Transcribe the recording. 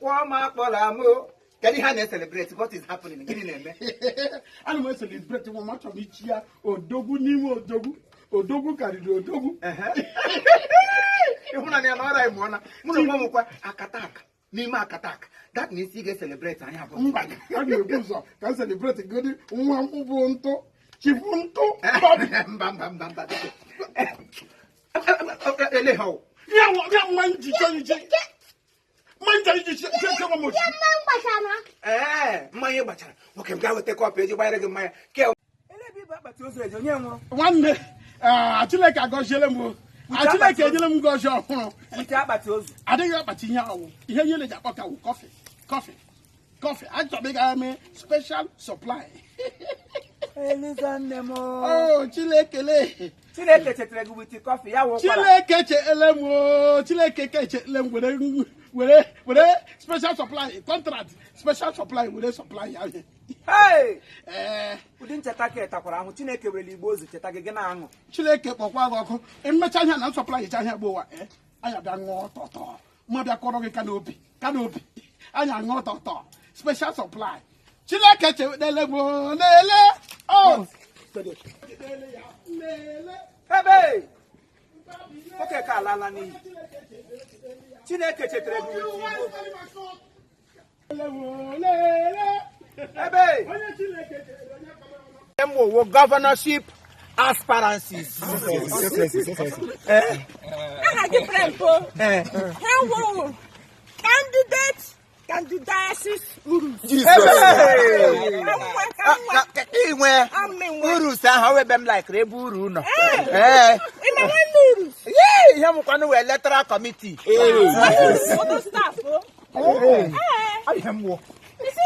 Nkwọ ọma akpọla m. Kedu ihe a na-ecelebrate? What is happening? Gịnị na-eme? Ana m ecelebrate nwa m. Achọrọ m ichi ya odogwu n'ime odogwu. Odogwu karịrị odogwu. Ịhụnanya na ọra ịmụọna mụ na onwe m kwa akata aka n'ime akata aka. That means ị ga-ecelebrate anyị abụọ. Mba, a ga-ebu ụzọ ka m celebrate godi nwa m bụ ntụ chifu ntụ. Mba, mba, mba, mba, biko. Ele ha o. Ya nwa njiche nje mmanya iji che nwa m ochi. Ee, mmanya gbachara nwoke m gaa weta kọpụ eji gbanyere gị mmanya ke ele ebe ibu akpati ozu eje onye nwụrụ. Nwanne, Chineke agọziele m o. Chineke enyere m ngọzi ọhụrụ. Wite akpati ozu. Adịghị akpati ihe awụ ihe niile ji akpọ ka wụ coffee, coffee, coffee. Achọrọ m ịga mee special supply. Eliza nne m. O Chineke le. Chineke chetara gị with coffee ya wụ ụkwara. Chineke chele m o. Chineke ke chele m were were were special supply contract, special supply, were supply ya ihe. Hey! Ee. Ụdị ncheta ka takwara ahụ Chineke werele igbe ozu cheta gị, gị na-aṅụ. Chineke kpọkwa gị ọkụ. Mmecha ihe na supply cha ihe gbowa ee anyị abịa ṅụọ tọtọ ma bịa kọrọ gị ka n'obi ka n'obi anyị aṅụọ tọtọ special supply. Chineke chedele m o, lele o. Lele. Ebe nwoke ka alala n'iyi. Chineke chetara gị with igbo. Lele. Ebe Onye Chineke chere onye kọrọ ọnụ. Mwowo governorship aspirancies. Aha gị prempo. Ee. Ha wụ candidate candidasis uru. Ebe Ka nwa. Inwe Amị nwe. uru ahụ ebe m laikiri ebe uru nọ. Ee. Ị ma nwanne uru. Yee, ihe mụkwanụ wee electoral committee. Ụdụ staff o. Ee. Ihe m wụ. Isi.